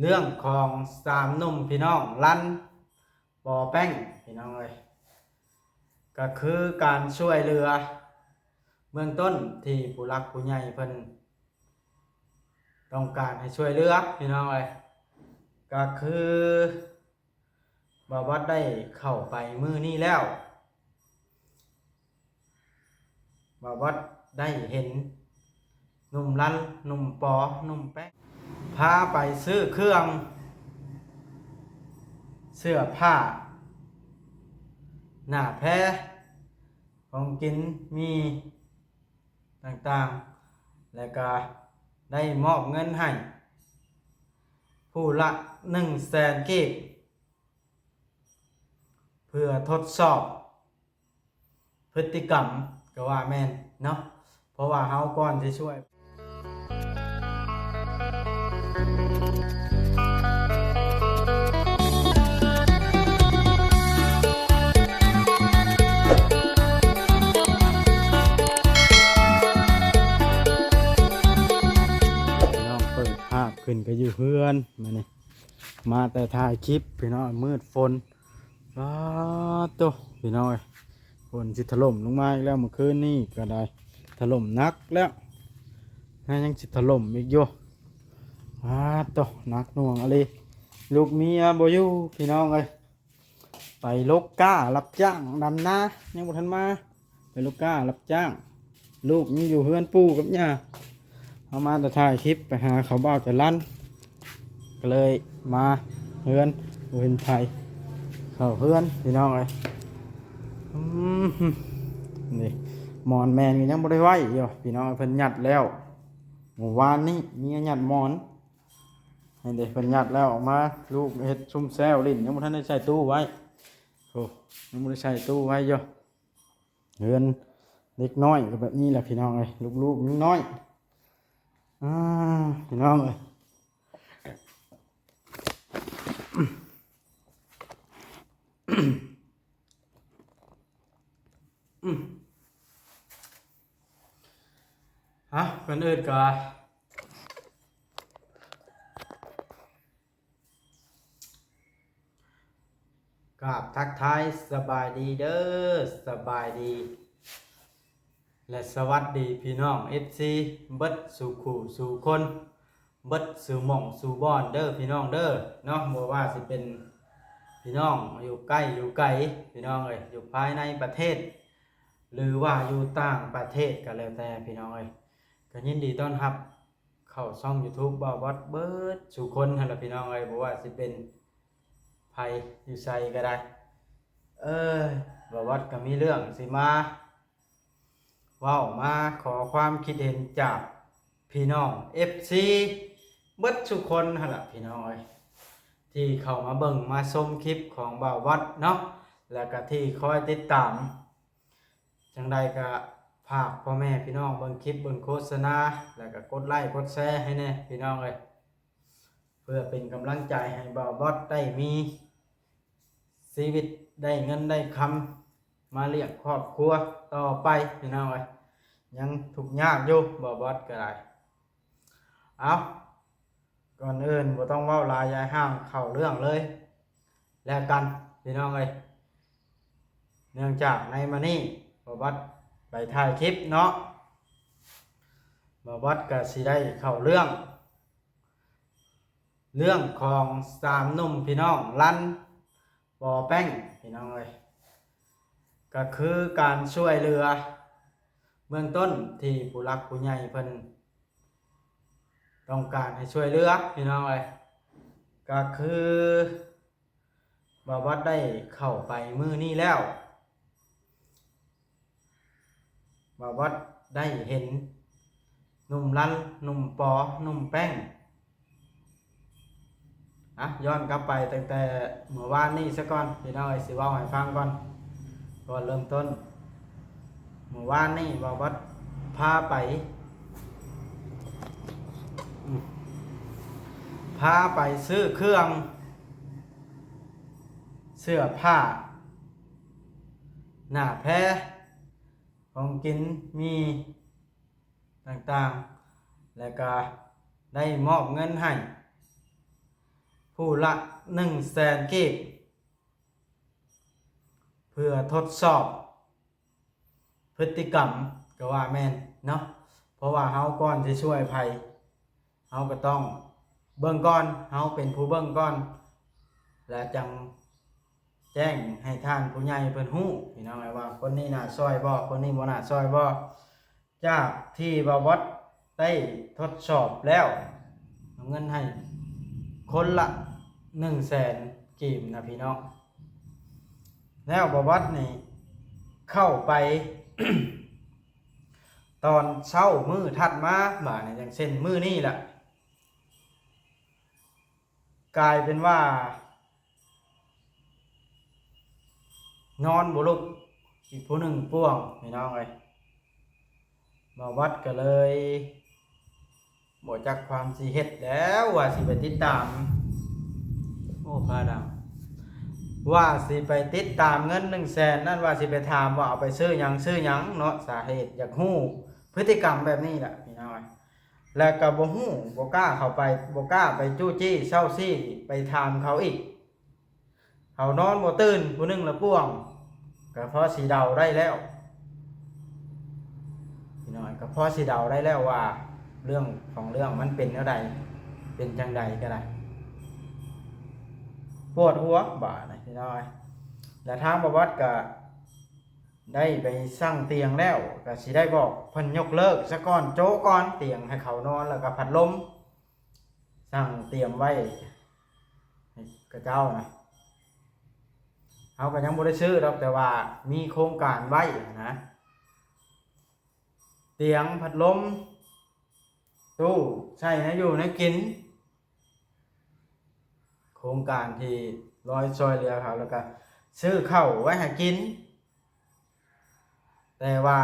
ເລື່ອງຂອງສາມໜຸ່ມພີ່ນ້ອງລັນ ປໍແປ້ງ ພີ່ນ້ອງເອີຍ ກໍຄືການຊ່ວຍເຫຼືອເບື້ອງຕົ້ນທີ່ຜູ້ຫຼັກຜູ້ໃຫຍ່ເພິ່ນຕ້ອງການໃຫ້ຊ່ວຍເຫຼືອ ພີ່ນ້ອງເອີຍ ກໍຄື ບ່າວບອດໄດ້ເຂົ້າໄປມື້ນີ້ແລ້ວ ບ່າວບອດໄດ້ເຫັນໜຸ່ມລັນ ໜຸ່ມປໍ ໜຸ່ມແປ້ງ ພາໄປຊື້ເຄື່ອງ ເສື້ອຜ້າ ໜ້າແພ ຂອງກິນ ໝີ່ ຕ່າງໆ ແລະກະໄດ້ມອບເງິນໃຫ້ຜູ້ລະໜຶ່ງແສນກີບ ເພື່ອທົດສອບພຶດຕິກຳ ກໍວ່າແມ່ນເນາະ ເພາະວ່າເຮົາກ່ອນຊິຊ່ວຍ ພີ່ນ້ອງເປີດພາບຂຶ້ນກໍຢູ່ເຮືອນ ມານີ້ ມາແຕ່ຖ່າຍຄລິບ ພີ່ນ້ອງ ມືດຝົນ ປາດໂທ້ ພີ່ນ້ອງເອີຍ ຝົນຊິຖະຫຼົ່ມລົງມາອີກແລ້ວ ມື້ຄືນນີ້ກໍໄດ້ຖະຫຼົ່ມໜັກແລ້ວ ແລະຍັງຊິຖະຫຼົ່ມອີກຢູ່ ປາດໂທ້ ໜັກໜ່ວງອີ່ຫຼີ ລູກເມຍບໍ່ຢູ່ ພີ່ນ້ອງເອີຍ ໄປລົກກ້າຮັບຈ້າງດຳນາ ຍັງບໍ່ທັນມາ ໄປລົກກ້າຮັບຈ້າງ ລູກຍັງຢູ່ເຮືອນປູ່ກັບຍ່າ ເຮົາມາແຕ່ຖ່າຍຄລິບ ໄປຫາເຂົາບ່າວຈະລັນ ກໍເລີຍມາເຮືອນ ບໍ່ເຫັນໃຜ ເຂົ້າເຮືອນ ພີ່ນ້ອງເອີຍ ອືມ ນີ້ ໝອນແມ່ນກໍຍັງບໍ່ໄດ້ໄວ້ຢູ່ ພີ່ນ້ອງເອີຍ ເພິ່ນຍັດແລ້ວ ມື້ວານນີ້ເມຍຍັດໝອນ ນີ້ເດ້ ເພິ່ນຍັດແລ້ວອອກມາ ລູກເຮັດຊຸມແຊວຫຼິ້ນ ຍັງບໍ່ທັນໄດ້ໃສ່ຕູ້ໄວ້ ໂອ້ ຍັງບໍ່ໄດ້ໃສ່ຕູ້ໄວ້ຢູ່ ເຮືອນເດັກນ້ອຍກໍແບບນີ້ແຫຼະ ພີ່ນ້ອງເອີຍ ລູກໆຍັງນ້ອຍ ອາ ພີ່ນ້ອງເອີຍ ອາ ກ່ອນອື່ນກໍ ກາບທັກທາຍສະບາຍດີເດີ້ ສະບາຍດີ ແລະ ສະຫວັດດີພີ່ນ້ອງເອັຟຊີເບິດສູ່ຄູ່ສູ່ຄົນ ເບິດສູ່ໝ່ອງສູ່ບ່ອນເດີ້ພີ່ນ້ອງເດີ້ເນາະ ບໍ່ວ່າຊິເປັນພີ່ນ້ອງຢູ່ໃກ້ຢູ່ໄກ ພີ່ນ້ອງເອີຍ ຢູ່ພາຍໃນປະເທດ ຫຼືວ່າຢູ່ຕ່າງປະເທດກໍແລ້ວແຕ່ ພີ່ນ້ອງເອີຍ ກໍຍິນດີຕ້ອນຮັບ ເຂົ້າຊ່ອງຢູທູບບ່າວບອດເບິດສູ່ຄົນຫັ້ນລະພີ່ນ້ອງເອີຍ ບໍ່ວ່າຊິເປັນໃຜຢູ່ໃສກໍໄດ້ ເອີ ບ່າວບອດກໍມີເລື່ອງຊິມາເວົ້າ ມາຂໍຄວາມຄິດເຫັນຈາກພີ່ນ້ອງເອັຟຊີເບິດສູ່ຄົນຫັ້ນລະພີ່ນ້ອງເອີຍ ທີ່ເຂົ້າມາເບິ່ງມາຊົມຄລິບຂອງບ່າວບອດເນາະ ແລ້ວກໍທີ່ຄອຍຕິດຕາມ ຈັ່ງໃດກໍຝາກພໍ່ແມ່ພີ່ນ້ອງເບິ່ງຄລິບເບິ່ງໂຄສະນາ ແລ້ວກໍກົດໄລ້ກົດແຊໃຫ້ແດ່ພີ່ນ້ອງເອີຍ ເພື່ອເປັນກຳລັງໃຈໃຫ້ບ່າວບອດໄດ້ມີຊີວິດ ໄດ້ເງິນໄດ້ຄຳ ມາລ້ຽງຄອບຄົວຕໍ່ໄປພີ່ນ້ອງເອີຍ ຍັງທຸກຍາກຢູ່ບ່າວບອດກໍໄດ້ ເອົາ ກ່ອນອື່ນບໍ່ຕ້ອງເວົ້າຫຼາຍຢາຍຫ່າງ ເຂົ້າເລື່ອງເລີຍແລ້ວກັນພີ່ນ້ອງເອີຍ ເນື່ອງຈາກໃນມື້ນີ້ບ່າວບອດໄປຖ່າຍຄລິບເນາະ ບ່າວບອດກໍຊິໄດ້ເຂົ້າເລື່ອງ ເລື່ອງຂອງສາມໜຸ່ມພີ່ນ້ອງລັນ ປໍແປ້ງ ພີ່ນ້ອງເອີຍ ກໍຄືການຊ່ວຍເຫຼືອເບື້ອງຕົ້ນທີ່ຜູ້ຫຼັກຜູ້ໃຫຍ່ເພິ່ນ ຕ້ອງການໃຫ້ຊ່ວຍເຫຼືອ ພີ່ນ້ອງເອີຍ ກໍຄືບ່າວບອດໄດ້ເຂົ້າໄປມື້ນີ້ແລ້ວ ບ່າວບອດໄດ້ເຫັນໜຸ່ມລັນ ໜຸ່ມປໍ ໜຸ່ມແປ້ງ ອ່ະ ຍ້ອນກັບໄປຕັ້ງແຕ່ມື້ວານນີ້ຊະກ່ອນ ພີ່ນ້ອງເອີຍ ຊິເວົ້າໃຫ້ຟັງກ່ອນ ກ່ອນເລີ່ມຕົ້ນ ມື້ວານນີ້ບ່າວບອດພາໄປ ອືມ ພາໄປຊື້ເຄື່ອງ ເສື້ອຜ້າ ໜ້າແພ ຂອງກິນ ໝີ່ ຕ່າງໆ ແລ້ວກະໄດ້ມອບເງິນໃຫ້ ຜູ້ລະໜຶ່ງແສນກີບ ເພື່ອທົດສອບພຶດຕິກຳ ກໍວ່າແມ່ນເນາະ ເພາະວ່າເຮົາກ່ອນຊິຊ່ວຍໃຜ ເຮົາກໍຕ້ອງເບິ່ງກ່ອນ ເຮົາເປັນຜູ້ເບິ່ງກ່ອນ ແລ້ວຈັ່ງແຈ້ງໃຫ້ທ່ານຜູ້ໃຫຍ່ເພິ່ນຮູ້ ພີ່ນ້ອງເອີຍ ວ່າຄົນນີ້ໜ້າຊ່ອຍບໍ່ ຄົນນີ້ບໍ່ໜ້າຊ່ອຍບໍ່. ຈາກທີ່ບ່າວບອດໄດ້ທົດສອບແລ້ວ ເອົາເງິນໃຫ້ຄົນລະໜຶ່ງແສນກີບນະພີ່ນ້ອງ ແລ້ວບ່າວບອດນີ້ເຂົ້າໄປ ຕອນເຊົ້າມື້ຖັດມາ ບາດນີ້ ຢ່າງເຊັ່ນມື້ນີ້ລະ ກາຍເປັນວ່າ ນອນບໍ່ລຸກ ອີກຜູ້ໜຶ່ງປ່ວງ ພີ່ນ້ອງເອີຍ ບ່າວບອດກໍເລີຍບໍ່ຈັກຄວາມຊິເຮັດແລ້ວ ວ່າຊິໄປຕິດຕາມ ໂອ້ ຟ້າດັງ ວ່າຊິໄປຕິດຕາມເງິນໜຶ່ງແສນນັ້ນ ວ່າຊິໄປຖາມວ່າເອົາໄປຊື້ຫຍັງ ຊື້ຫຍັງເນາະ ສາເຫດຢາກຮູ້ພຶດຕິກຳແບບນີ້ລະ ພີ່ນ້ອງເອີຍ ແລ້ວກໍບໍ່ຮູ້ ບໍ່ກ້າເຂົ້າໄປ ບໍ່ກ້າໄປຈູ້ຈີ້ເຊົາຊີ້ໄປຖາມເຂົາອີກ ເຂົານອນບໍ່ຕື່ນ ຜູ້ໜຶ່ງລະປ່ວງ ກໍພໍຊິເດົາໄດ້ແລ້ວ ພີ່ນ້ອງ ກໍພໍຊິເດົາໄດ້ແລ້ວວ່າ ເລື່ອງຂອງເລື່ອງມັນເປັນແນວໃດ ເປັນຈັ່ງໃດກໍໄດ້ ປວດຫົວບາດນີ້ ພີ່ນ້ອງ ແລະທາງບ່າວບອດກໍໄດ້ໄປສັ່ງຕຽງແລ້ວ ກໍຊິໄດ້ບອກເພິ່ນຍົກເລີກສາກ່ອນ ໂຈະກ່ອນ ຕຽງໃຫ້ເຂົານອນ ແລ້ວກໍພັດລົມ ສັ່ງຕຽມໄວ້ໃຫ້ເຂົາເຈົ້ານະ ເຮົາກໍຍັງບໍ່ໄດ້ຊື້ດອກ ແຕ່ວ່າມີໂຄງການໄວ້ນະ ຕຽງ ພັດລົມ ຕູ້ໃສ່ແນວຢູ່ແນວກິນ ໂຄງການທີ່ລອຍຊ່ອຍເຫຼືອເຂົາ ແລ້ວກໍຊື້ເຂົ້າໄວ້ໃຫ້ກິນ ແຕ່ວ່າ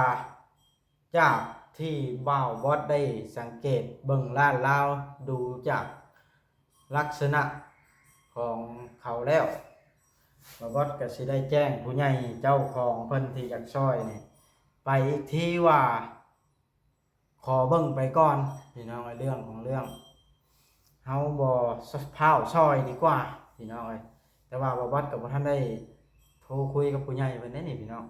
ຈາກທີ່ບ່າວບອດໄດ້ສັງເກດເບິ່ງລາດລາວ ດູຈາກລັກສະນະຂອງເຂົາແລ້ວ ບ່າວບອດກໍຊິໄດ້ແຈ້ງຜູ້ໃຫຍ່ເຈົ້າຂອງເພິ່ນທີ່ຢາກຊ່ອຍນີ້ ໄປອີກທີວ່າ ຂໍເບິ່ງໄປກ່ອນ ພີ່ນ້ອງເອີຍ ເລື່ອງຂອງເລື່ອງ ເຮົາບໍ່ຟ້າວຊ່ອຍດີກວ່າ ພີ່ນ້ອງເອີຍ ແຕ່ວ່າບ່າວບອດກໍບໍ່ທັນໄດ້ໂທຄຸຍກັບຜູ້ໃຫຍ່ເພິ່ນເດ້ນີ້ ພີ່ນ້ອງ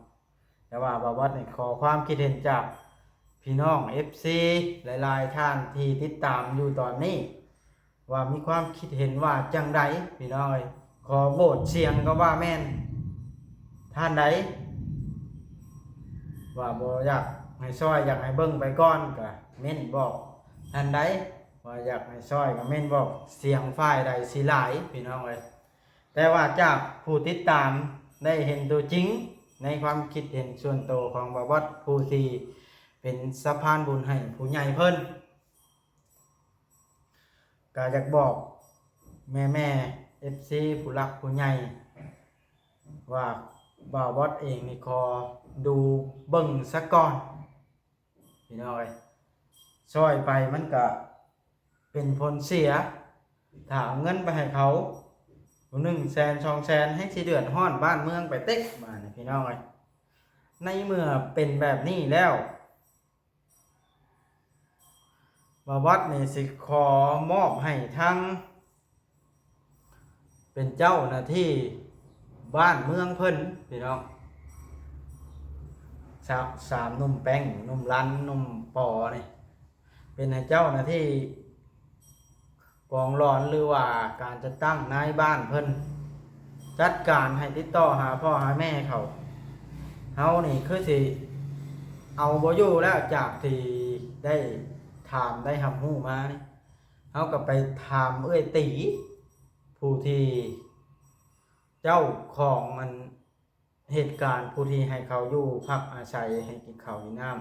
ແຕ່ວ່າບ່າວບອດນີ້ຂໍຄວາມຄິດເຫັນຈາກພີ່ນ້ອງເອັຟຊີຫຼາຍໆທ່ານທີ່ຕິດຕາມຢູ່ຕອນນີ້ ວ່າມີຄວາມຄິດເຫັນວ່າຈັ່ງໃດ ພີ່ນ້ອງເອີຍ ຂໍໂຫວດສຽງກໍວ່າແມ່ນ ທ່ານໃດວ່າບໍ່ຢາກໃຫ້ຊ່ອຍ ຢາກໃຫ້ເບິ່ງໄປກ່ອນ ກໍເມັ້ນບອກ ທ່ານໃດວ່າຢາກໃຫ້ຊ່ອຍ ກໍເມັ້ນບອກ ສຽງຝ່າຍໃດຊິຫຼາຍ ພີ່ນ້ອງເອີຍ ແຕ່ວ່າຈາກຜູ້ຕິດຕາມໄດ້ເຫັນຕົວຈິງ ໃນຄວາມຄິດເຫັນສ່ວນໂຕຂອງບ່າວບອດ ຜູ້ທີ່ເປັນສະພານບຸນໃຫ້ຜູ້ໃຫຍ່ເພິ່ນ ກໍຢາກບອກແມ່ໆ ເອັຟຊີ ຜູ້ຫຼັກຜູ້ໃຫຍ່ ວ່າບ່າວບອດເອງນີ້ຂໍດູເບິ່ງສາກ່ອນ ພີ່ນ້ອງເອີຍ ຊ່ອຍໄປມັນກະເປັນຜົນເສຍ ຖ້າເອົາເງິນໄປໃຫ້ເຂົາ ໜຶ່ງແສນ ສອງແສນ ແຮ່ງຊິເດືອດຮ້ອນບ້ານເມືອງໄປເຕັກ ບາດນີ້ ພີ່ນ້ອງເອີຍ ໃນເມື່ອເປັນແບບນີ້ແລ້ວ ບ່າວບອດນີ້ຊິຂໍມອບໃຫ້ທາງ ເປັນເຈົ້າໜ້າທີ່ບ້ານເມືອງເພິ່ນ ພີ່ນ້ອງ ສາມ ສາມໜຸ່ມແປ້ງ ໜຸ່ມລັນ ໜຸ່ມປໍນີ້ ເປັນໃຫ້ເຈົ້າໜ້າທີ່ກອງຫຼອນ ຫຼືວ່າການຈັດຕັ້ງນາຍບ້ານເພິ່ນ ຈັດການໃຫ້ຕິດຕໍ່ຫາພໍ່ຫາແມ່ເຂົາ ເຮົານີ້ຄືຊິເອົາບໍ່ຢູ່ແລ້ວ ຈາກທີ່ໄດ້ຖາມໄດ້ຮັບຮູ້ມານີ້ ເຮົາກໍໄປຖາມເອື້ອຍຕີ ຜູ້ທີ່ເຈົ້າຂອງອັນເຫດການ ຜູ້ທີ່ໃຫ້ເຂົາຢູ່ພັກອາໄສ ໃຫ້ກິນເຂົ້າກິນນ້ຳ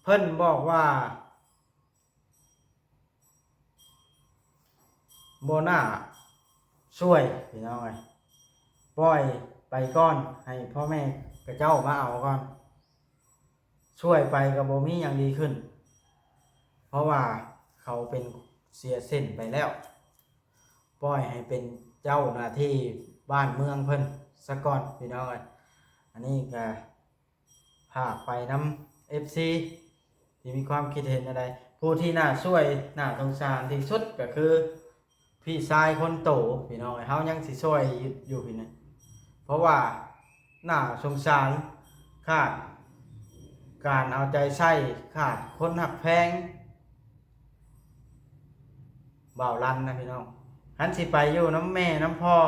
ເພິ່ນບອກວ່າ ບໍ່ໜ້າຊ່ວຍ ພີ່ນ້ອງເອີຍ ປ່ອຍໄປກ່ອນ ໃຫ້ພໍ່ແມ່ຂະເຈົ້າມາເອົາກ່ອນ ຊ່ວຍໄປກໍບໍ່ມີຫຍັງດີຂຶ້ນ ເພາະວ່າເຂົາເປັນເສຍເສັ້ນໄປແລ້ວ ປ່ອຍໃຫ້ເປັນເຈົ້າໜ້າທີ່ບ້ານເມືອງເພິ່ນສາກ່ອນ ພີ່ນ້ອງເອີຍ ອັນນີ້ກໍ ຝາກໄປນຳເອັຟຊີ ທີ່ມີຄວາມຄິດເຫັນແນວໃດ ຜູ້ທີ່ໜ້າຊ່ວຍ ໜ້າສົງສານທີ່ສຸດກໍຄື ພີ່ຊາຍຄົນໂຕພີ່ນ້ອງເອີຍ ເຮົາຍັງຊິຊ່ອຍຢູ່ພີ່ນະ ເພາະວ່າໜ້າສົງສານ ຂາດການເອົາໃຈໃສ່ ຂາດຄົນຮັກແພງ ບ່າວລັນນະພີ່ນ້ອງ ຄັນຊິໄປຢູ່ນຳແມ່ນຳພໍ່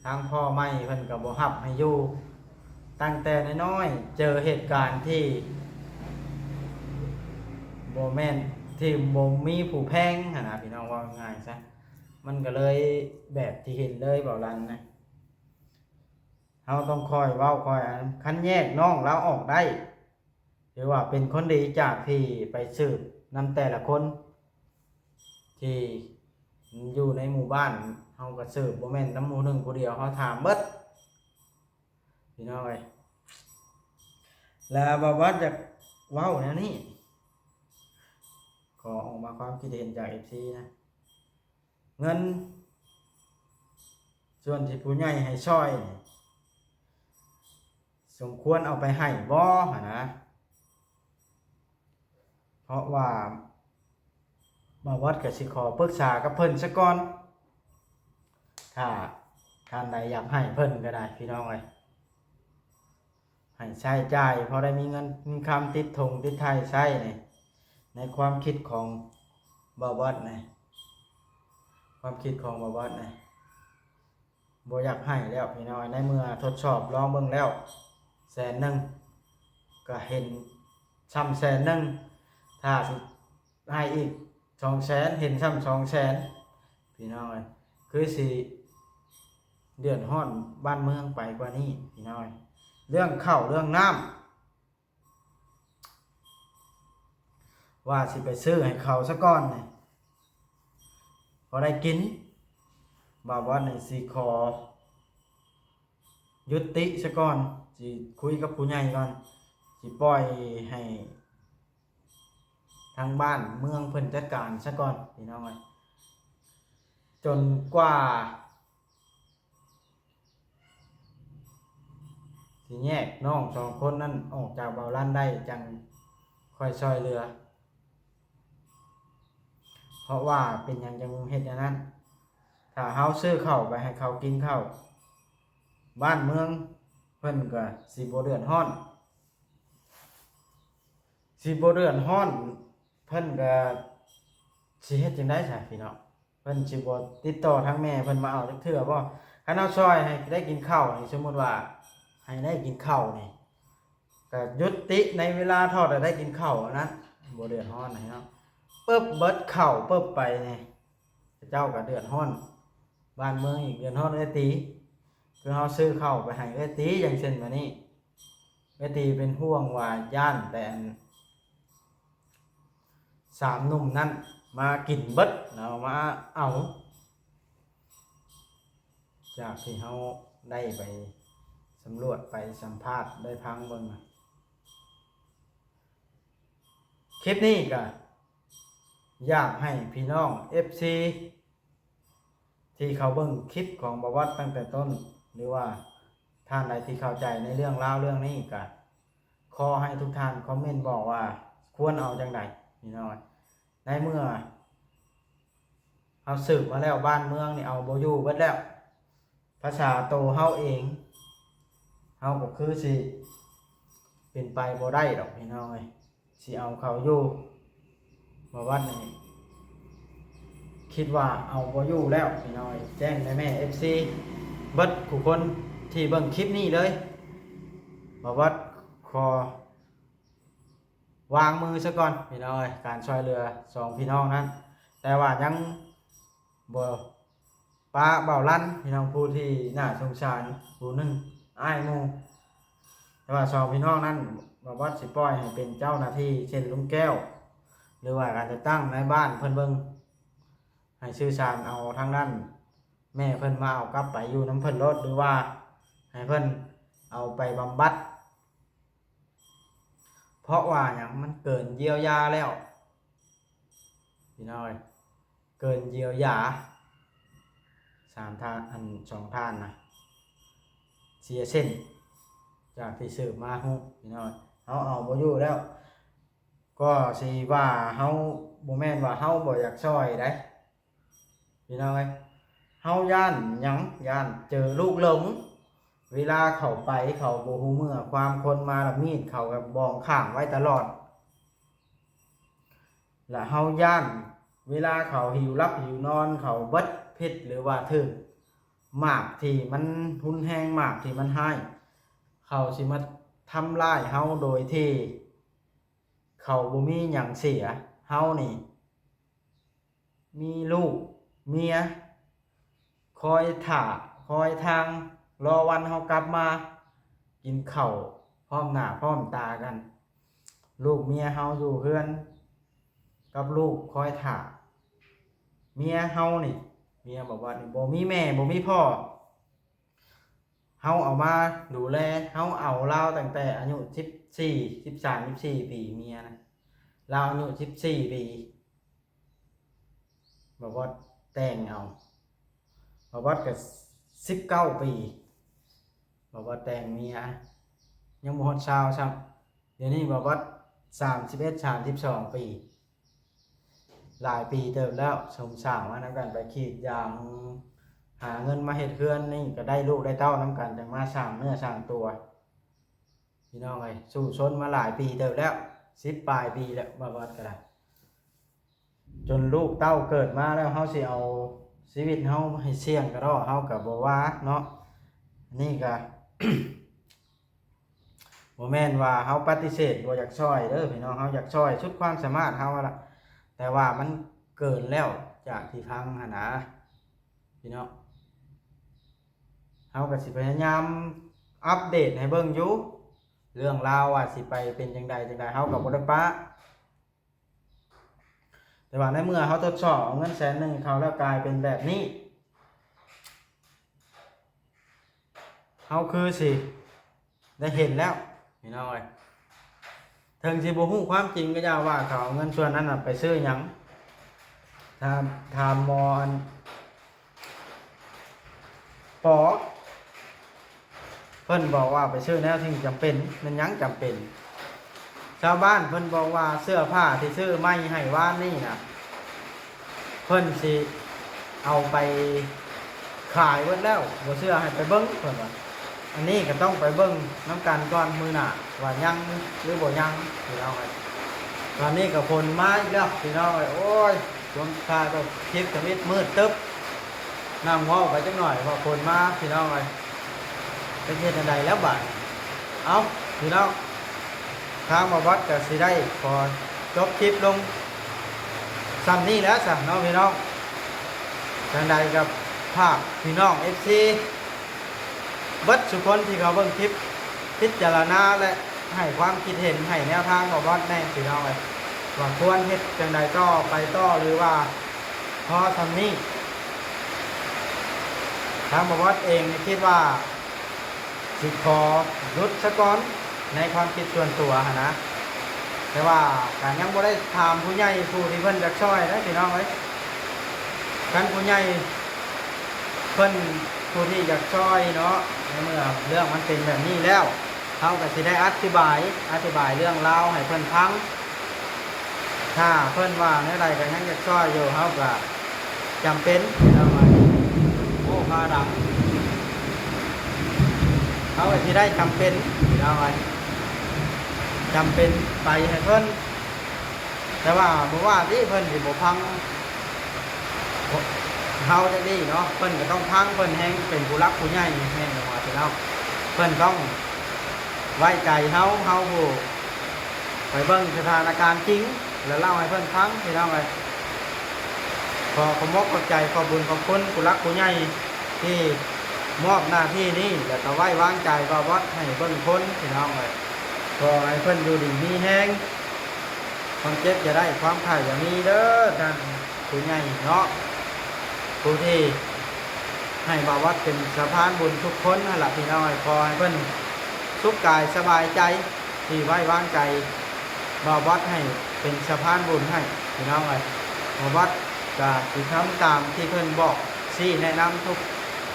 ທາງພໍ່ໃໝ່ເພິ່ນກໍບໍ່ຮັບໃຫ້ຢູ່ ຕັ້ງແຕ່ນ້ອຍໆ ເຈີເຫດການທີ່ບໍ່ແມ່ນ ທີ່ບໍ່ມີຜູ້ແພງຫັ້ນນະພີ່ນ້ອງ ເວົ້າງ່າຍໆຊະ ມັນກໍເລີຍແບບທີ່ເຫັນເລີຍບ່າວລັນນະ ເຮົາຕ້ອງຄ່ອຍເວົ້າຄ່ອຍອັນ ຄັນແຍກນ້ອງລາວອອກໄດ້ ຖືວ່າເປັນຄົນດີຈາກທີ່ໄປສືບນຳແຕ່ລະຄົນ ທີ່ຢູ່ໃນໝູ່ບ້ານ ເຮົາກໍສືບ ບໍ່ແມ່ນນຳໝູ່ໜຶ່ງຜູ້ດຽວ ເຮົາຖາມເບິດ ພີ່ນ້ອງເອີຍ ແລະ ບ່າວວັດຢາກເວົ້າແນວນີ້ ຂໍອອກມາຄວາມຄິດເຫັນຈາກເອັຟຊີນະ ເງິນສ່ວນທີ່ຜູ້ໃຫຍ່ໃຫ້ຊ່ອຍນີ້ ສົມຄວນເອົາໄປໃຫ້ບໍ່ຫັ້ນນະ ເພາະວ່າບ່າວວັດກໍຊິຂໍປຶກສາກັບເພິ່ນຊະກ່ອນ ຖ້າທ່ານໃດຢາກໃຫ້ເພິ່ນກໍໄດ້ພີ່ນ້ອງເອີຍ ໃຫ້ໃຊ້ຈ່າຍພໍໄດ້ມີເງິນມີຄຳຕິດຖົງຕິດໄຖໃຊ້ນີ້ ໃນຄວາມຄິດຂອງບ່າວວັດນີ້ ຄວາມຄິດຂອງບ່າວວັດນີ້ ບໍ່ຢາກໃຫ້ແລ້ວພີ່ນ້ອງ ໃນເມື່ອທົດສອບລອງເບິ່ງແລ້ວແສນໜຶ່ງ ກໍເຫັນຊ່ຳແສນໜຶ່ງ ຖ້າຊິໃຫ້ອີກສອງແສນ ເຫັນຊ່ຳສອງແສນ ພີ່ນ້ອງເອີຍ ຄືຊິເດືອດຮ້ອນບ້ານເມືອງໄປກວ່ານີ້ພີ່ນ້ອງເອີຍ ເລື່ອງເຂົ້າເລື່ອງນ້ຳ ວ່າຊິໄປຊື້ໃຫ້ເຂົາຊະກ່ອນນີ້ ພໍໄດ້ກິນ ບ່າວວັດນີ້ຊິຂໍຍຸຕິຊະກ່ອນ ຊິຄຸຍກັບຜູ້ໃຫຍ່ກ່ອນ ຊິປ່ອຍໃຫ້ທາງບ້ານເມືອງເພິ່ນຈັດການຊະກ່ອນ ພີ່ນ້ອງເອີຍ ຈົນກວ່າ ຊິແຍກນ້ອງສອງຄົນນັ້ນອອກຈາກບ່າວລັນໄດ້ ຈັ່ງຄ່ອຍຊ່ອຍເຫຼືອ ເພາະວ່າເປັນຫຍັງຈັ່ງເຮັດແນວນັ້ນ ຖ້າເຮົາຊື້ເຂົ້າໄປໃຫ້ເຂົາກິນເຂົ້າ ບ້ານເມືອງເພິ່ນກໍຊິບໍ່ເດືອດຮ້ອນ ຊິບໍ່ເດືອດຮ້ອນ ເພິ່ນກໍຊິເຮັດຈັ່ງໃດຊະພີ່ນ້ອງ ເພິ່ນຊິບໍ່ຕິດຕໍ່ທາງແມ່ເພິ່ນມາເອົາຈັກເທື່ອບໍ່ ຄັນເຮົາຊ່ອຍໃຫ້ໄດ້ກິນເຂົ້ານີ້ ສົມມຸດວ່າໃຫ້ໄດ້ກິນເຂົ້ານີ້ ກໍຍຸຕິໃນເວລາເທົ່າໃດໄດ້ກິນເຂົ້າອັນນັ້ນ ບໍ່ເດືອດຮ້ອນນະພີ່ນ້ອງ ປຶບເບິດເຂົ້າປຶບໄປນີ້ ເຂົາເຈົ້າກໍເດືອດຮ້ອນ ບ້ານເມືອງອີກເດືອດຮ້ອນເອື້ອຍຕີ ຄືເຮົາຊື້ເຂົ້າໄປໃຫ້ເອື້ອຍຕີ ຢ່າງເຊັ່ນວ່ານີ້ ເອື້ອຍຕີເປັນຫ່ວງວ່າຢ້ານແຕ່ອັນ ສາມໜຸ່ມນັ້ນມາກິນເບິດ ແລ້ວມາເອົາ ຈາກທີ່ເຮົາໄດ້ໄປສຳຫຼວດໄປສຳພາດໄດ້ຟັງເບິ່ງນະ ຄລິບນີ້ກະຢາກໃຫ້ພີ່ນ້ອງເອັຟຊີ ທີ່ເຂົາເບິ່ງຄລິບຂອງບ່າວວັດຕັ້ງແຕ່ຕົ້ນ ຫຼືວ່າທ່ານໃດທີ່ເຂົ້າໃຈໃນເລື່ອງລາວເລື່ອງນີ້ ກະຂໍໃຫ້ທຸກທ່ານຄອມເມັນບອກວ່າຄວນເອົາຈັ່ງໃດ ພີ່ນ້ອງ. ໃນເມື່ອເຮົາສືບມາແລ້ວ ບ້ານເມືອງນີ້ເອົາບໍ່ຢູ່ເບິດແລ້ວ ພາສາໂຕເຮົາເອງ ເຮົາກໍຄືຊິເປັນໄປບໍ່ໄດ້ດອກພີ່ນ້ອງເອີຍ ຊິເອົາເຂົາຢູ່ ບ່າວວັດນີ້ຄິດວ່າເອົາບໍ່ຢູ່ແລ້ວພີ່ນ້ອງເອີຍ ແຈ້ງແມ່ໆ ເອັຟຊີ ເບິດຄູ່ຄົນທີ່ເບິ່ງຄລິບນີ້ເລີຍ ບ່າວວັດຂໍວາງມືຊະກ່ອນພີ່ນ້ອງເອີຍ ການຊ່ວຍເຫຼືອສອງພີ່ນ້ອງນັ້ນ ແຕ່ວ່າຍັງບໍ່ ປະບ່າວລັນ ພີ່ນ້ອງ ຜູ້ທີ່ໜ້າສົງສານຜູ້ໜຶ່ງ ອ້າຍໝູ່ ແຕ່ວ່າສອງພີ່ນ້ອງນັ້ນ ບ່າວວັດຊິປ່ອຍໃຫ້ເປັນເຈົ້າໜ້າທີ່ ເຊັ່ນ ລຸງແກ້ວ ຫຼືວ່າການຈັດຕັ້ງໃນບ້ານເພິ່ນເບິ່ງ ໃຫ້ສື່ສານເອົາທາງດ້ານແມ່ເພິ່ນມາເອົາກັບໄປຢູ່ນຳເພິ່ນໂລດ ຫຼືວ່າໃຫ້ເພິ່ນເອົາໄປບຳບັດ ເພາະວ່າຫຍັງ ມັນເກີນຢຽວຢາແລ້ວ ພີ່ນ້ອງເອີຍ ເກີນຢຽວຢາ ສາມທ່ານ ອັນ ສອງທ່ານນະ ເສຍເສັ້ນ ຈາກທີ່ສືບມາຮູ້ ພີ່ນ້ອງເອີຍ ເຮົາເອົາບໍ່ຢູ່ແລ້ວ ກໍຊິວ່າເຮົາ ບໍ່ແມ່ນວ່າເຮົາບໍ່ຢາກຊ່ອຍໃດ ພີ່ນ້ອງເອີຍ, ເຮົາຢ້ານຫຍັງ? ຢ້ານເຈີລູກຫຼົງ. ເວລາເຂົາໄປ ເຂົາບໍ່ຮູ້ເມື່ອຄວາມ, ຄົນມາລະມີດເຂົາກະບອງຂ້າງໄວ້ຕະຫຼອດ. ລະເຮົາຢ້ານເວລາເຂົາຫິວຫຼັບຫິວນອນ, ເຂົາເບິດພິດ ຫຼືວ່າຖືກໝາກທີ່ມັນຮຸນແຮງ, ໝາກທີ່ມັນຮ້າຍ, ເຂົາຊິມາທຳລາຍເຮົາໂດຍທີ່ເຂົາບໍ່ມີຫຍັງເສຍ. ເຮົານີ້ ມີລູກເມຍຄອຍຖ້າຄອຍທາງ ລໍວັນເຮົາກັບມາກິນເຂົ້າພ້ອມໜ້າພ້ອມຕາກັນ. ລູກເມຍເຮົາຢູ່ເຮືອນກັບລູກຄອຍຖ້າ. ເມຍເຮົານີ້ ເມຍບອກວ່ານີ້ ບໍ່ມີແມ່ບໍ່ມີພໍ່. ເຮົາເອົາມາດູແລ, ເຮົາເອົາລາວຕັ້ງແຕ່ອາຍຸສິບສີ່ ສິບສາມ ສິບສີ່ປີ, ເມຍນະ ລາວອາຍຸສິບສີ່ປີ, ບາວອດແຕ່ງເອົາ, ບາວອດກະສິບເກົ້າປີ, ບາວອດແຕ່ງເມຍ ຍັງບໍ່ຮອດຊາວຊ້ຳ. ດຽວນີ້ບາວອດສາມສິບເອັດ ສາມສິບສອງປີ. ຫຼາຍປີເຕີບແລ້ວ, ສົມສາງມານຳກັນ, ໄປກຣີດຢາງ ຫາເງິນມາເຮັດເຮືອນນີ້ ກະໄດ້ລູກໄດ້ເຕົ້ານຳກັນ, ຈັ່ງມາສ້າງເນື້ອສ້າງຕົວ. ພີ່ນ້ອງເອີຍ, ສູ້ຊົນມາຫຼາຍປີເຕີບແລ້ວ, ສິບປາຍປີແລ້ວ ບາວອດກະໄດ້. ຈົນລູກເຕົ້າເກີດມາແລ້ວ, ເຮົາຊິເອົາຊີວິດເຮົາໃຫ້ສ່ຽງກະເດາະ, ເຮົາກະບໍ່ວ່າເນາະ. ອັນນີ້ກະ ບໍ່ແມ່ນວ່າເຮົາປະຕິເສດບໍ່ຢາກຊ່ອຍເດີພີ່ນ້ອງ, ເຮົາຢາກຊ່ອຍສຸດຄວາມສາມາດເຮົາຫັ້ນລະ, ແຕ່ວ່າມັນເກີນແລ້ວຈາກທີ່ຟັງຫັ້ນນາພີ່ນ້ອງ. ເຮົາກະຊິພະຍາຍາມອັບເດດໃຫ້ເບິ່ງຢູ່, ເລື່ອງລາວວ່າຊິໄປເປັນຈັ່ງໃດຈັ່ງໃດ ເຮົາກະບໍ່ໄດ້ປະ. ແຕ່ວ່າໃນເມື່ອເຮົາທົດສອບເອົາເງິນແສນໜຶ່ງໃຫ້ເຂົາແລ້ວ ກາຍເປັນແບບນີ້, ເຮົາຄືຊິໄດ້ເຫັນແລ້ວພີ່ນ້ອງເອີຍ. ເຖິງຊິບໍ່ຮູ້ຄວາມຈິງກະຢ່າວ່າ, ເຂົາເອົາເງິນສ່ວນນັ້ນນະໄປຊື້ຫຍັງ? ຖາມ ຖາມໝໍອັນ ປໍ ເພິ່ນບອກວ່າໄປຊື້ແນວທີ່ຈຳເປັນ. ແມ່ນຫຍັງຈຳເປັນ? ຊາວບ້ານເພິ່ນບອກວ່າເສື້ອຜ້າທີ່ຊື້ໃໝ່ໃຫ້ວານນີ້ນະ ເພິ່ນຊິເອົາໄປຂາຍເບິດແລ້ວ, ບໍ່ເຊື່ອໃຫ້ໄປເບິ່ງ ເພິ່ນວ່າ. ອັນນີ້ກະຕ້ອງໄປເບິ່ງນຳກັນກ່ອນມື້ໜ້າ ວ່າຍັງຫຼືບໍ່ຍັງພີ່ນ້ອງເອີຍ. ຕອນນີ້ກະຝົນມາອີກແລ້ວພີ່ນ້ອງເອີຍ. ໂອ້ຍ ຊ່ວງທ້າຍກໍຄລິບທຳອິດມືດຕຶບ, ນັ່ງເວົ້າໄປຈັກໜ້ອຍວ່າຝົນມາພີ່ນ້ອງເອີຍ. ຈັກເຮັດແນວໃດແລ້ວບາດນີ້. ເອົ້າ ພີ່ນ້ອງ, ທາງບ່າວບອດກະຊິໄດ້ຂໍຈົບຄລິບລົງສ່ຳນີ້ແຫຼະຊະເນາະພີ່ນ້ອງ. ຈັ່ງໃດກະຝາກພີ່ນ້ອງເອັຟຊີ ເບິດສູ່ຄົນທີ່ເຂົາເບິ່ງຄລິບ ພິຈາລະນາ ແລະ ໃຫ້ຄວາມຄິດເຫັນ ໃຫ້ແນວທາງບ່າວບອດແດ່ພີ່ນ້ອງເອີຍ ວ່າຄວນເຮັດຈັ່ງໃດຕໍ່ໄປຕໍ່ ຫຼືວ່າພໍສ່ຳນີ້. ທາງບ່າວບອດເອງນີ້ຄິດວ່າຊິຂໍຢຸດຊະກ່ອນ ໃນຄວາມຄິດສ່ວນຕົວຫັ້ນນະ, ແຕ່ວ່າກະຍັງບໍ່ໄດ້ຖາມຜູ້ໃຫຍ່ຜູ້ທີ່ເພິ່ນຢາກຊ່ອຍເດ້ພີ່ນ້ອງເອີຍ. ຄັນຜູ້ໃຫຍ່ ເພິ່ນຜູ້ທີ່ຢາກຊ່ອຍເນາະ, ໃນເມື່ອເລື່ອງມັນເປັນແບບນີ້ແລ້ວ ເຮົາກະຊິໄດ້ອະທິບາຍ ອະທິບາຍເລື່ອງລາວໃຫ້ເພິ່ນຟັງ. ຖ້າເພິ່ນວ່າແນວໃດກະຍັງຢາກຊ່ອຍຢູ່, ເຮົາກະຈຳເປັນ ພີ່ນ້ອງເອີຍ. ໂອ້ ຟ້າດັງ. ເຮົາກະຊິໄດ້ຈຳເປັນ ພີ່ນ້ອງເອີຍ, ຈຳເປັນໄປໃຫ້ເພິ່ນ. ແຕ່ວ່າບໍ່ວ່າຕິເພິ່ນຊິບໍ່ຟັງເຮົາຈັກດີ້ເນາະ, ເພິ່ນກະຕ້ອງຟັງ, ເພິ່ນແຮ່ງເປັນຜູ້ຫຼັກຜູ້ໃຫຍ່ ແມ່ນບໍ່ວ່າຕິເນາະ. ເພິ່ນຕ້ອງໄວ້ໃຈເຮົາ, ເຮົາຜູ້ໄປເບິ່ງສະຖານະການຈິງ ແລະ ເລົ່າໃຫ້ເພິ່ນຟັງ ພີ່ນ້ອງເອີຍ. ຂໍຂອບອົກຂອບໃຈ, ຂອບບຸນຂອບຄຸນຜູ້ຫຼັກຜູ້ໃຫຍ່ທີ່ມອບໜ້າທີ່ນີ້ ແລະ ກະໄວ້ວາງໃຈບ່າວບອດໃຫ້ເບິ່ງຄົນ ພີ່ນ້ອງເອີຍ. ຂໍໃຫ້ເພິ່ນຢູ່ດີມີແຮງ. ຄວາມເຈັບຢ່າໄດ້ ຄວາມໄຂ້ຢ່າມີເດີທ່ານຜູ້ໃຫຍ່ເນາະ, ຜູ້ທີ່ໃຫ້ບ່າວບອດເປັນສະພານບຸນທຸກຄົນຫັ້ນລະ ພີ່ນ້ອງເອີຍ. ຂໍໃຫ້ເພິ່ນສຸກກາຍສະບາຍໃຈ ທີ່ໄວ້ວາງໃຈບ່າວບອດໃຫ້ເປັນສະພານບຸນໃຫ້ ພີ່ນ້ອງເອີຍ. ບ່າວບອດກະຊິທຳຕາມທີ່ເພິ່ນບອກຊີ້ແນະນຳທຸກ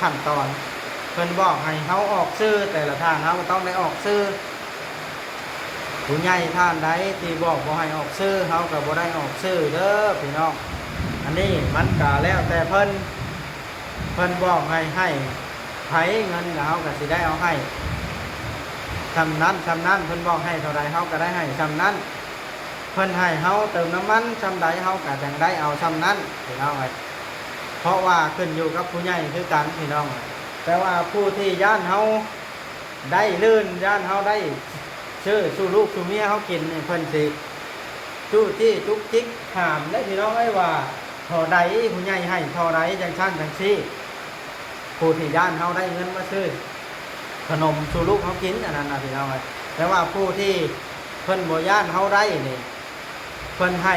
ຂັ້ນຕອນ. ເພິ່ນບອກໃຫ້ເຮົາອອກຊື່ ແຕ່ລະທ່ານເຮົາກະຕ້ອງໄດ້ອອກຊື່. ຜູ້ໃຫຍ່ທ່ານໃດທີ່ບອກບໍ່ໃຫ້ອອກຊື່ ເຮົາກະບໍ່ໄດ້ອອກຊື່ເດີພີ່ນ້ອງ. ອັ ນີ້ມັນກະແລ້ວແຕ່ເພິ່ນ ເພິ່ນບອກໃຫ້ໃຫ້ໃຜ ເງິນກະເຮົາກະຊິໄດ້ເອົາໃຫ້ຊ່ຳນັ້ນຊ່ຳນັ້ນ ເພິ່ນບອກໃຫ້ເທົ່າໃດເຮົາກະໄດ້ໃຫ້ຊ່ຳນັ້ນ ເພິ່ນໃຫ້ເຮົາເຕີມນ້ຳມັນຊ່ຳໃດເຮົາກະຈັ່ງໄດ້ເອົາຊ່ຳນັ້ນພີ່ນ້ອງເອີຍ ເພາະວ່າຂຶ້ນຢູ່ກັບຜູ້ໃຫຍ່ຄືກັນພີ່ນ້ອງເອີຍ ແຕ່ວ່າຜູ້ທີ່ຢ້ານເຮົາ ໄດ້ລື່ນ ຢ້ານເຮົາໄດ້ຊື້ສູ່ລູກສູ່ເມຍເຮົາກິນນີ້ ເພິ່ນຊິຈູ້ຈີ້ຈຸກຈິກຖາມເດ້ພີ່ນ້ອງເອີຍວ່າ ເທົ່າໃດ ຜູ້ໃຫຍ່ໃຫ້ເທົ່າໃດ ຈັ່ງຊັ້ນຈັ່ງຊີ້ ຜູ້ທີ່ຢ້ານເຮົາໄດ້ເງິນມາຊື້ຂະໜົມສູ່ລູກເຮົາກິນ ອັນນັ້ນນະພີ່ນ້ອງເອີຍ ແຕ່ວ່າຜູ້ທີ່ເພິ່ນບໍ່ຢ້ານເຮົາໄດ້ນີ້ ເພິ່ນໃຫ້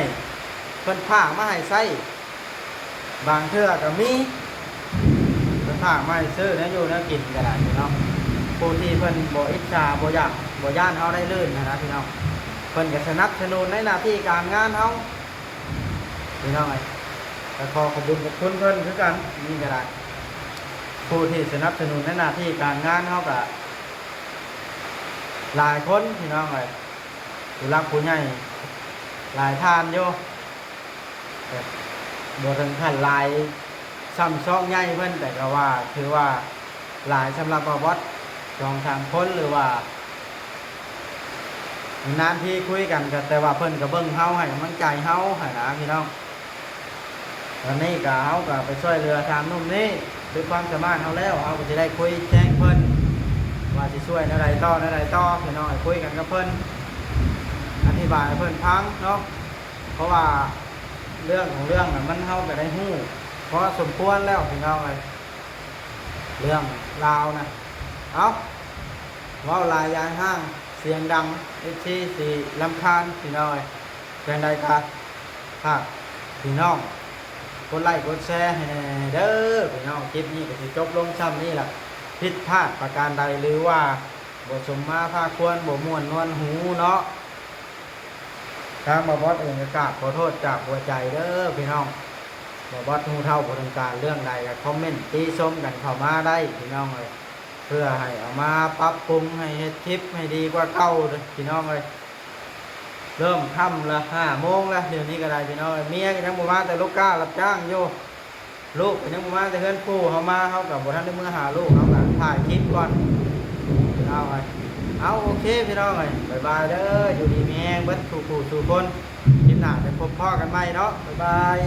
ເພິ່ນຝາກມາໃຫ້ໃຊ້ ບາງເທື່ອກະມີ ເພິ່ນຝາກມາໃຫ້ຊື້ແນວຢູ່ແນວກິນກະໄດ້ພີ່ນ້ອງ ຜູ້ທີ່ເພິ່ນບໍ່ອິດສາ ບໍ່ຢາກ ບໍ່ຢ້ານເຮົາໄດ້ລື່ນຫັ້ນນະພີ່ນ້ອງ ເພິ່ນກະສະໜັບສະໜູນໃນໜ້າທີ່ການງານເຮົາພີ່ນ້ອງເອີຍ ກະຂໍຂອບບຸນຂອບຄຸນເພິ່ນຄືກັນ ນີ້ກະໄດ້ ຜູ້ທີ່ສະໜັບສະໜູນໃນໜ້າທີ່ການງານເຮົາກະຫຼາຍຄົນພີ່ນ້ອງເອີຍ ຜູ້ຫຼັກຜູ້ໃຫຍ່ຫຼາຍທ່ານຢູ່ ແຕ່ບໍ່ເຖິງຂັ້ນຫຼາຍຊ່ຳຊ່ອງໃຫຍ່ເພິ່ນ ແຕ່ກະວ່າຖືວ່າຫຼາຍສຳລັບບ່າວບອດ ສອງສາມຄົນ ຫຼືວ່ານານໆທີຄຸຍກັນ ກະແຕ່ວ່າເພິ່ນກະເບິ່ງເຮົາ ໃຫ້ກຳລັງໃຈເຮົາຫັ້ນນະພີ່ນ້ອງ ຕອນນີ້ກະເຮົາກະໄປຊ່ວຍເຫຼືອສາມໜຸ່ມນີ້ສຸດຄວາມສາມາດເຮົາແລ້ວ ເຮົາກະຊິໄດ້ຄຸຍແຈ້ງເພິ່ນວ່າຊິຊ່ວຍແນວໃດຕໍ່ ແນວໃດຕໍ່ ພີ່ນ້ອງ ໃຫ້ຄຸຍກັນກັບເພິ່ນ ອະທິບາຍໃຫ້ເພິ່ນຟັງເນາະ ເພາະວ່າເລື່ອງຂອງເລື່ອງນະ ມັນ ເຮົາກະໄດ້ຮູ້ພໍສົມຄວນແລ້ວພີ່ນ້ອງເອີຍ ເລື່ອງລາວນະ ເອົ້າ ເວົ້າຫຼາຍຢາຍຫ້າງ ສຽງດັງ ເອັຟຊີ ຊິລຳຄານພີ່ນ້ອງເອີຍ ຈັ່ງໃດກະຝາກພີ່ນ້ອງກົດໄລ້ກົດແຊໃຫ້ແດ່ເດີພີ່ນ້ອງ ຄລິບນີ້ກະຊິຈົບລົງຊ່ຳນີ້ລະ ຜິດພາດປະການໃດ ຫຼືວ່າບໍ່ສົມມາພາຄວນ ບໍ່ມ່ວນນວນຫູເນາະ ທາງບ່າວບອດເອງກະກາບຂໍໂທດຈາກຫົວໃຈເດີພີ່ນ້ອງ ບ່າວບອດຮູ້ເທົ່າບໍ່ເຖິງການເລື່ອງໃດກະຄອມເມັ້ນຕິຊົມກັນເຂົ້າມາໄດ້ພີ່ນ້ອງເອີຍ ເພື່ອໃຫ້ເອົາມາປັບປຸງ ໃຫ້ເຮັດຄລິບໃຫ້ດີກວ່າເກົ່າເດີພີ່ນ້ອງເອີຍ ເລີ່ມຄ່ຳລະ ຫ້າໂມງລະ ດຽວນີ້ກະໄດ້ພີ່ນ້ອງເອີຍ ເມຍກະຍັງບໍ່ມາ ແຕ່ລູກຄ້າຮັບຈ້າງຢູ່ ລູກກະຍັງບໍ່ມາແຕ່ເຮືອນປູ່ ເຮົາມາເຮົາກະບໍ່ທັນໄດ້ເມືອຫາລູກ ເຮົາກະຖ່າຍຄລິບກ່ອນພີ່ນ້ອງເອີຍ ເອົາ ໂອເຄພີ່ນ້ອງເອີຍ ບາຍບາຍເດີ ຢູ່ດີມີແຮງເບິດສູ່ຜູ້ສູ່ຄົນ ຄລິບໜ້າໄປພົບພໍ້ກັນໃໝ່ເນາະ ບາຍບາຍ.